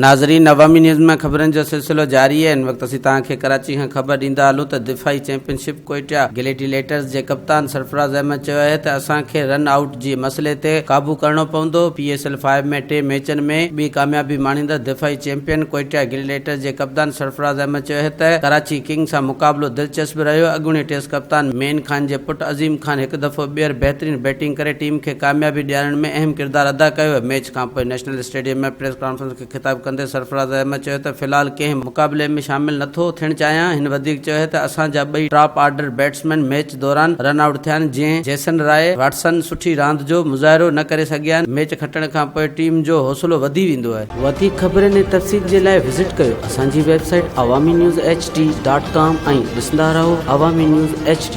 ناظرين عوامي نيوز ۾ خبرن جو سلسلو جاري آهي ان وقت اسين توهان کي ڪراچي کان خبر ڏيندا هلون ته دفاعي چيمپئن شپ ڪوئيٽيا گليڊيليٽرز جي ڪپتان سرفراز احمد چيو آهي ته اسان کي رن آئوٽ جي مسئلي تي قابو ڪرڻو پوندو، پي ايس ايل فائيو ۾ ٽي ميچن ۾ ٻي ڪاميابي ماڻيندڙ دفاعي چيمپئن ڪوئيٽيا گليڊيٽرز جي ڪپتان سرفراز احمد چيو آهي ته ڪراچي ڪنگز سان مقابلو دلچسپ رهيو، اڳوڻي ٽيسٽ ڪپتان مين خان جي پٽ عظيم خان هڪ دفعو ٻيهر بهترين بيٽنگ ڪري ٽيم کي ڪاميابي ڏيارڻ ۾ اهم ڪردار ادا ڪيو، ميچ کانپوء نيشنل اسٽيڊيم ۾ پريس ڪانفرنس کي خطاب ڪندي سرفراز احمد چيو ته في الحال ڪنهن مقابلي ۾ شامل نٿو ٿيڻ چاهيان، هن وڌيڪ چيو ته اسان جا ٻئي ٽاپ آرڊر بيٽسمين ميچ دوران رن آئوٽ ٿيا آهن، جنهن جيسن راء واٽسن سٺي راند جو مظاهرو نه ڪري سگهيا آهن، ميچ کٽڻ کانپوء ٽيم جو حوصلو وڌي ويندو آهي. وڌيڪ خبرن ۽ تفصيل جي لاء وزٽ ڪيو اسان جي website Awami news H D dot com ۽ ڏسندا رهو عوامي نيوز ايڇ ڊي.